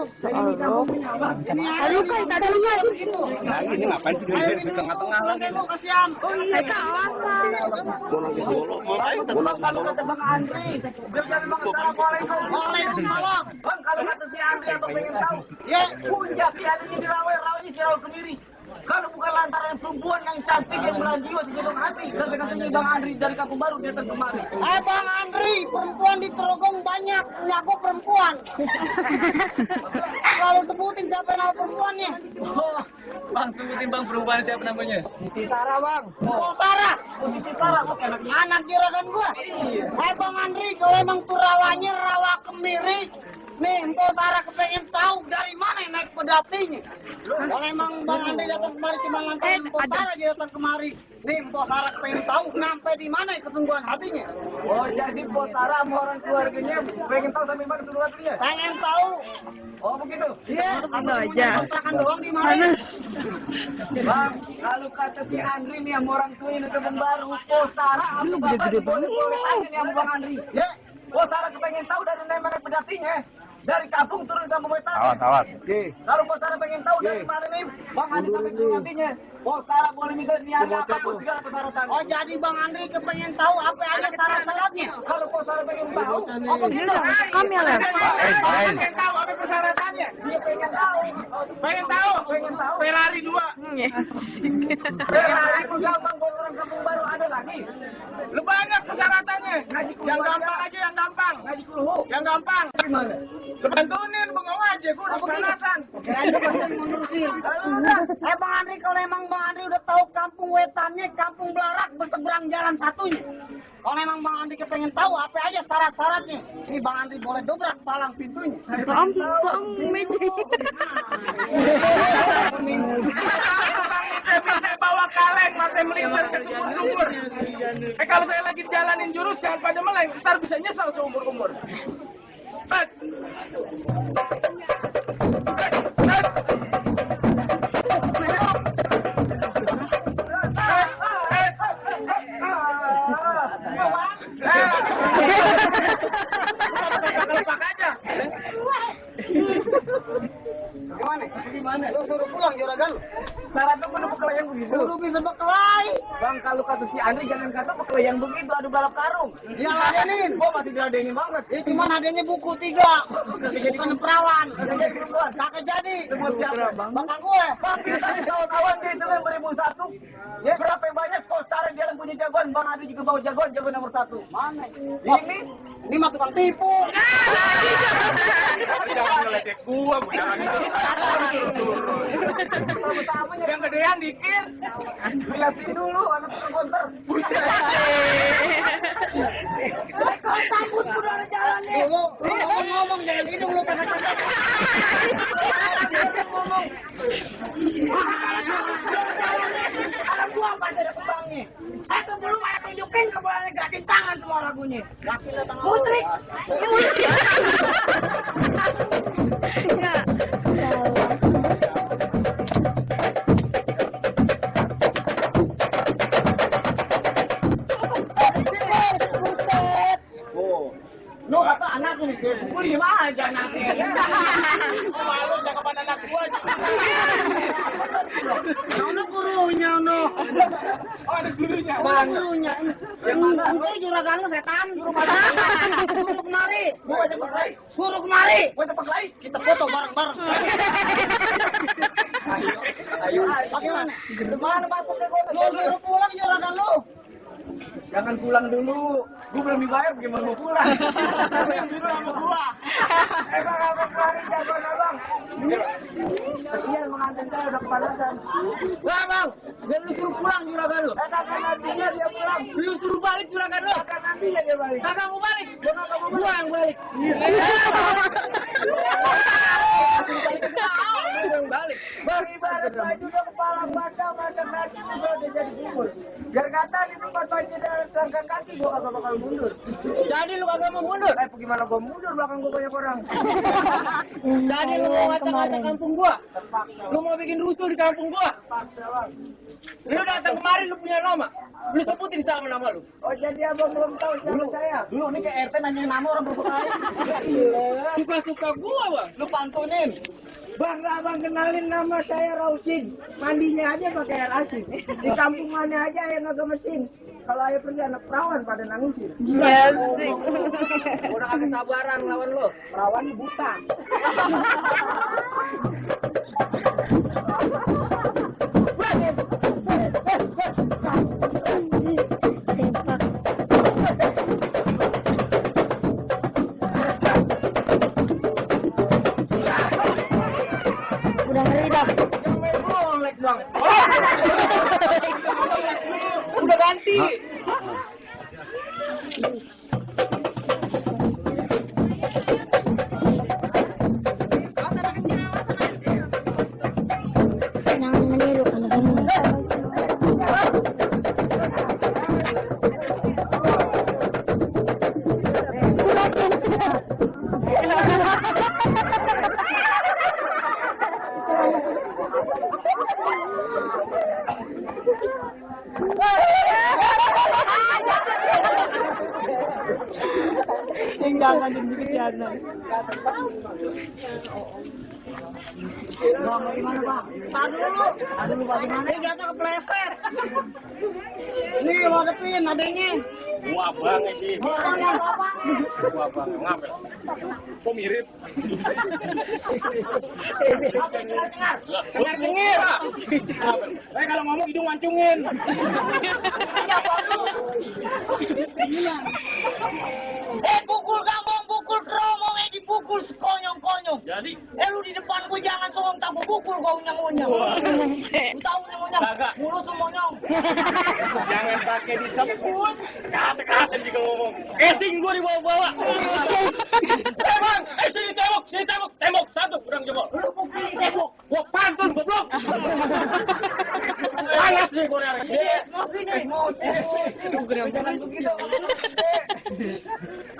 Aduh, kan tadi lihat. Nah, ini ngapain sih gede di tengah-tengah lagi? Kasihan. Oh iya, kawasan. Kalau kata Bang Andri, dia jadi Bang Assalamualaikum. Waalaikumsalam. Bang, kalau kata si Andri apa pengen tahu? Ya, puncak si Andri di rawanya si Rawa Kemiri. Kalau bukan lantaran perempuan yang cantik yang melanjiwa di jalur hati, kata-katanya Bang Andri dari Kampung Baru dia kemari. Bang Andri, perempuan di Trogong banyak, punya aku perempuan. Kalau sebutin siapa nama perempuannya? Oh, Bang, sebutin Bang perempuan siapa namanya? Siti Sarah, Bang. Oh, Sarah. Siti Sarah, kok anak juragan gua. Bang Andri, kalau emang tuh rawanya Rawa Kemiri, nih, Empok Sarah kepengen tahu dari mana yang naik pedatinya. Kalau emang Bang Andri datang kemari cuma lantaran Empok Sarah dia datang kemari. Nih, Empok Sarah kepengen tahu sampai di mana kesungguhan hatinya. Oh, jadi Empok Sarah sama orang keluarganya pengen tahu sampai mana kesungguhan hatinya? Pengen tahu. Oh, begitu? Iya, ada aja. Kontrakan doang di mana? Bang, kalau kata si Andri nih sama orang tua ini Kampung Baru, Empok Sarah apa gede banget boleh tanya nih sama Bang Andri. Ya, Empok Sarah kepengen tahu dari mana pedatinya. Dari kampung turun ke kampung wetan. Awas. Oke. Kalau Bos Sarah pengen tahu dari mana nih, Bang Andri sampai ke nantinya. Bos Sarah boleh minta niaga apapun segala persyaratan. Oh, jadi Bang Andri kepengen tahu apa aja syarat-syaratnya. Kalau Bos Sarah pengen tahu, apa gitu? Kami lah. pengen tahu apa persyaratannya. Dia pengen tahu. Pengen tahu. Ferrari 2. Ferrari itu gampang buat orang Kampung Baru ada lagi. Lu banyak persyaratannya. Yang gampang aja yang gampang. Ngaji kulhu. Yang gampang. Gimana? Bantuin bengong aja, gue udah kepanasan. Kira-kira Bang menerusin. Bang Andri, kalau emang Bang Andri udah tahu kampung wetannya, kampung Blarak berseberang jalan satunya. Kalau emang Bang Andri kepengen tahu apa aja syarat-syaratnya, ini Bang Andri boleh dobrak palang pintunya. Bang Meji. Minta bawa kaleng, mata melingkar ke sumur-sumur. Kalau saya lagi jalanin jurus, jangan pada meleng, ntar bisa nyesal seumur-umur. Gimana? Lu suruh pulang juragan lu. Syaratnya kudu bekal yang begitu. Kudu bisa berkelahi. Bang, kalau kata si Andri jangan kata bekal yang begitu, adu balap karung. Dia ladenin. Gua masih diladenin banget. Cuma adanya buku 3. Bukan perawan. Kakak jadi. Sebut siapa? Bapak gue. Bang, kita kawan-kawan dia itu yang beribu satu. Ya, berapa yang banyak kok sekarang dia yang punya jagoan. Bang Andri juga bawa jagoan nomor 1. Mana? Ini mah tukang tipu. jangan ngeledek gua jangan itu. Yang gedean dikit. Lihatin dulu anak konter. Buset. Kalau takut udah ada jalannya. Lu ngomong jangan hidung lu kata ngomong. Kalau gua pasti ada kembangnya. Sebelum saya tunjukin kebolanya gerakin tangan semua lagunya. Putri. Lu kata anak ini, gue diem aja anaknya. Malu cakapan anak gua. Nono gurunya, no. Oh, ada gurunya. Oh, gurunya. Engkau juragan lu setan. Suruh kemari. Gua cepet lagi. Suruh kemari. Gua cepet lagi. Kita foto bareng-bareng. Ayo. Bagaimana? Gimana masuknya gua? Lu suruh pulang juragan lu. Jangan pulang dulu. Gua belum dibayar, gimana mau pulang? Yang biru sama gua. Bang, abang kemarin jagoan abang. Kasihan mengantin saya udah kepanasan. Wah, Bang. Jangan lu suruh pulang juragan lu. Kagak nantinya dia pulang. Lu suruh balik juragan lu. Kagak nantinya dia balik. Kagak mau balik. Gua kagak mau Gua yang balik. balik. Bang, ibarat baju udah kepala baca kaki udah jadi bubur. Biar kata di tempat banjir dan selangkah kaki gua kagak bakal mundur. Jadi lu kagak mau mundur? Gimana gua mundur belakang gua banyak orang. Jadi lu mau ngacak-ngacak kampung gua? Lu mau bikin rusuh di kampung gua? Paksa bang. Lu datang kemarin lu punya nama? Lu sebutin sama nama lu. Oh jadi abang belum tahu siapa saya? Dulu nih kayak RT nanya nama orang berapa kali. Suka-suka gua, Bang. Lu pantunin. Bang, abang kenalin nama saya Rausin. Mandinya aja pakai air asin. Di kampung mana aja yang agak mesin. Kalau air pergi anak perawan pada nangisin. Yes. Udah kagak sabaran lawan lu. Perawan buta. Udah ngeri dah. Udah ganti. Jangan meniru anak ini. Tinggalkan jadi kesianan. Bang, gimana, Bang? Tadi dulu bagaimana? Ini jatuh kepleset. Nih, mau hadepin adanya. Wah banget sih. Orangnya apa? Wah banget. Ngapa? Kok mirip? Dengar-dengar. Kalau ngomong hidung mancungin. Pukul gabung, pukul keromong, dipukul sekonyong-konyong. Jadi? Lu di depan gua jangan songong tak gua pukul gua unyang-unyang. Lu tahu unyang-unyang? Kagak. Mulut lu monyong. Jangan pakai disebut. Kata-kata juga ngomong. Casing gua dibawa-bawa. Bang, sini tembok. Tembok satu, kurang jebol. Lu pukul tembok. Gua pantun, goblok. Panas nih gua nih. Emosi nih, emosi. Jangan begitu.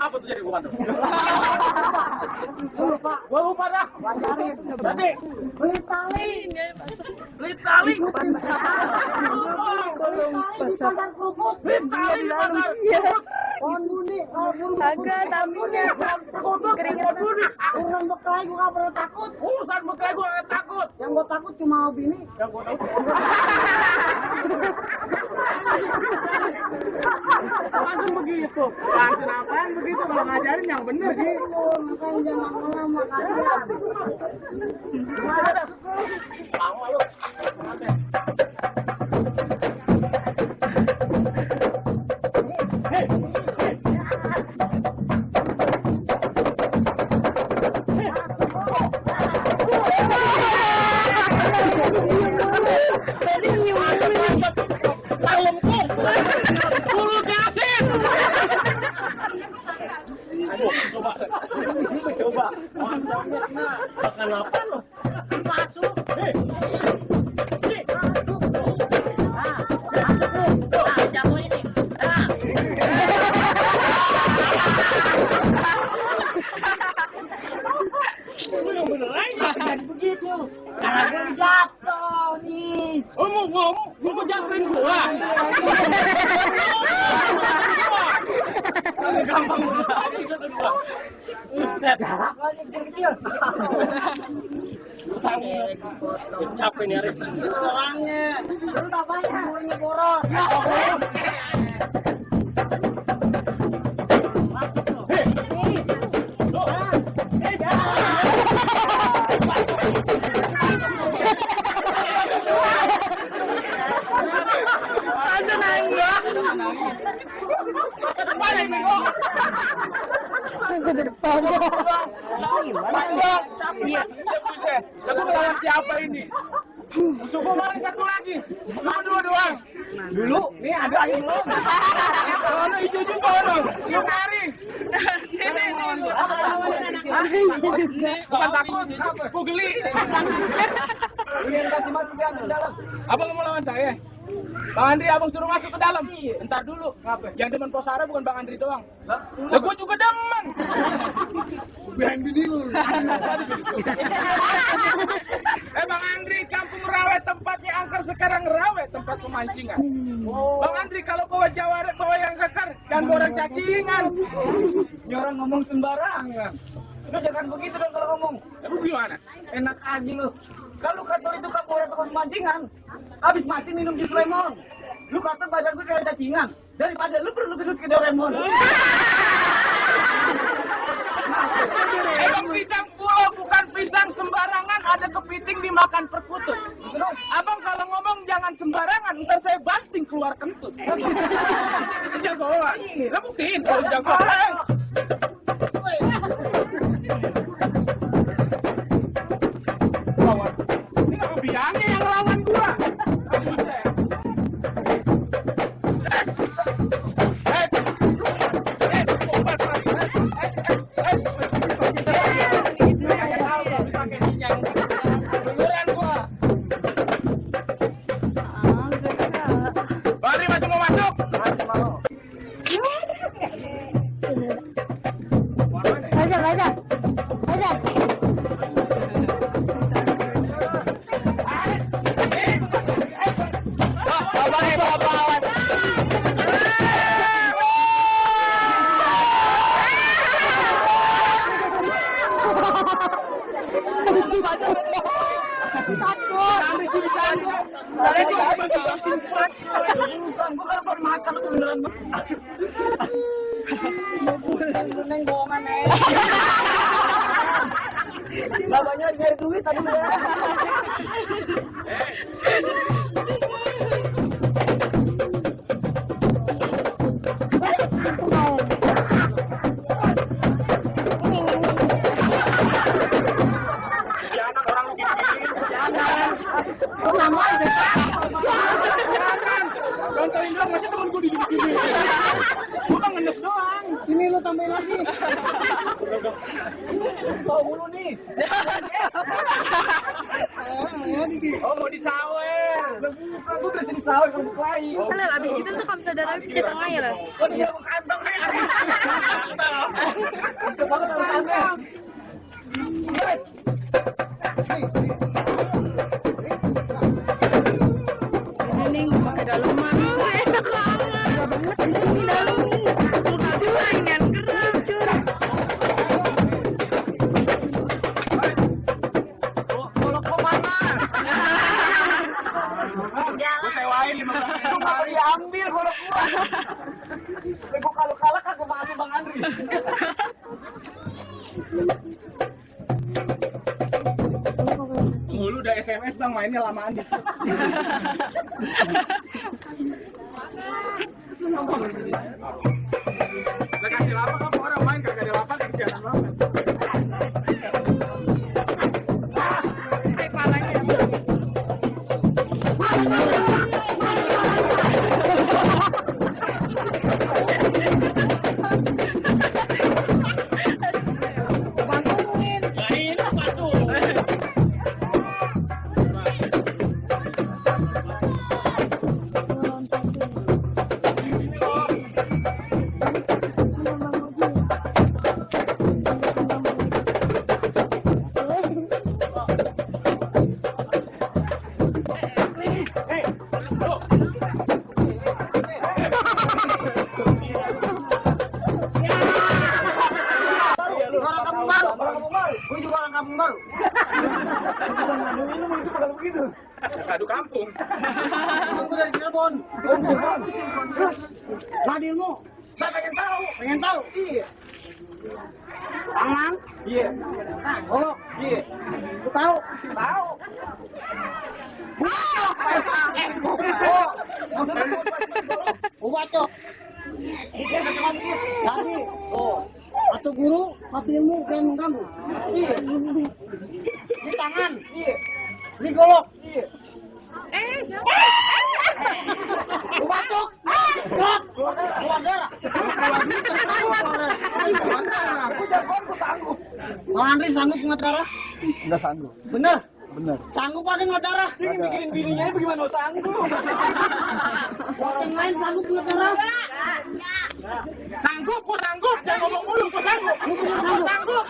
Apa tuh jadi gua pantun? Gua lupa dah. Tadi beli tali. Beli tali. Di pasar kerupuk. Beli di dalam. Pohon buni. Agak tamunya. Keringetan. Urusan bekelai gua gak perlu takut. Urusan bekel gua nggak takut. Yang gua takut cuma bini. Yang gua takut. Langsung begitu. Langsung apaan begitu kalau ngajarin yang bener sih. Makanya jangan lama kalian. Lama lu. Coba. Makan apa lu? Masuk. Jago ini. Lu yang bener aja. Jadi begitu. Jangan jatuh nih. Ngomong, lu mau jatuhin gua. Gampang banget jatuhin gua. Buset. Kecil-kecil. Capek nih Arif. Orangnya. Lu tak banyak mulanya boros. Ada nangga. Ke depan ini kok. Ke depan. Iya. Lalu melawan siapa ini? Musuh gua mana satu lagi? Dua doang. Dulu, nih ada yang lo. Kalau hijau juga orang. Cium hari. Bukan takut, gua geli. Kasih mati jangan dalam. Apa lu mau lawan saya? Bang Andri, abang suruh masuk ke dalam. Entar dulu. Ngapa? Yang demen Posara bukan Bang Andri doang. Lah, gua juga demen. Biarin bini lu. Bang Andri, kampung Rawe tempatnya angker, sekarang Rawe tempat pemancingan. Bang Andri, kalau bawa Jawa bawa yang kekar, jangan bawa orang cacingan. Ini orang ngomong sembarangan. Lu jangan begitu dong kalau ngomong. Lu gimana? Enak aja lu. Kalau kata itu kan orang tempat pemancingan. Habis mati minum jus lemon. Lu kata badan gue kayak cacingan. Daripada lu perlu gendut ke Doraemon. Emang pisang pulau bukan pisang sembarangan, ada kepiting dimakan perkutut. Terus, Abang kalau ngomong jangan sembarangan, ntar saya banting keluar kentut. Jagoan. Lah buktiin kalau jagoan. Lawan. Ini nggak bilangnya yang lawan gua. Bari masih mau masuk? masih mau. Baca. Gue kan makan tuh beneran. Neng bohongan nih. Babanya nyari duit tadi ya. Contohin dong, masih temen gue di gini. Gue kan ngenes doang. Ini lu tambahin lagi. Tahu mulu nih. Oh, mau disawer. Bukan, gue udah jadi sahur sama berkelahi. Kan abis itu tuh kalau misalnya darah pijat tengah ya lah. Oh, dia mau kantong nih. Itu banget sama kantong. Ini pakai daleman. Enak banget. Di sini dalam nih. Cura ini yang geram cura. Golok mana? Gue sewain 15 Lu nggak boleh diambil golok gua. Gue kalau kalah kan gue maafin Bang Andri. Lu udah SMS bang, mainnya lamaan dikit. Udah kasih lapar kan orang main, gak ada lapar, kesianan banget. Kayak palanya. Gue juga orang kampung baru. Minum itu bukan begitu. Sadu kampung. Aku dari Cirebon. Nadilmu, Saya pengen tahu. pengen tahu? Iya. Tangan, Iya. golok, Iya. lu tahu? Tahu. Oh, bacok. Lagi, atau guru, mati ilmu, kayak mengganggu. Iya. Ini tangan, Iya. ini golok. Iya. Lu bacok. Keluar darah. Aku jagoan, aku tangguh. Bang Andri sanggup ngelarang? Enggak sanggup. Bener? Benar. Sanggup pakai ngedarah? Ini mikirin bininya bagaimana sanggup? Yang lain sanggup ngedarah? Sanggup, kok sanggup? Jangan ngomong mulu, kok sanggup? Sanggup.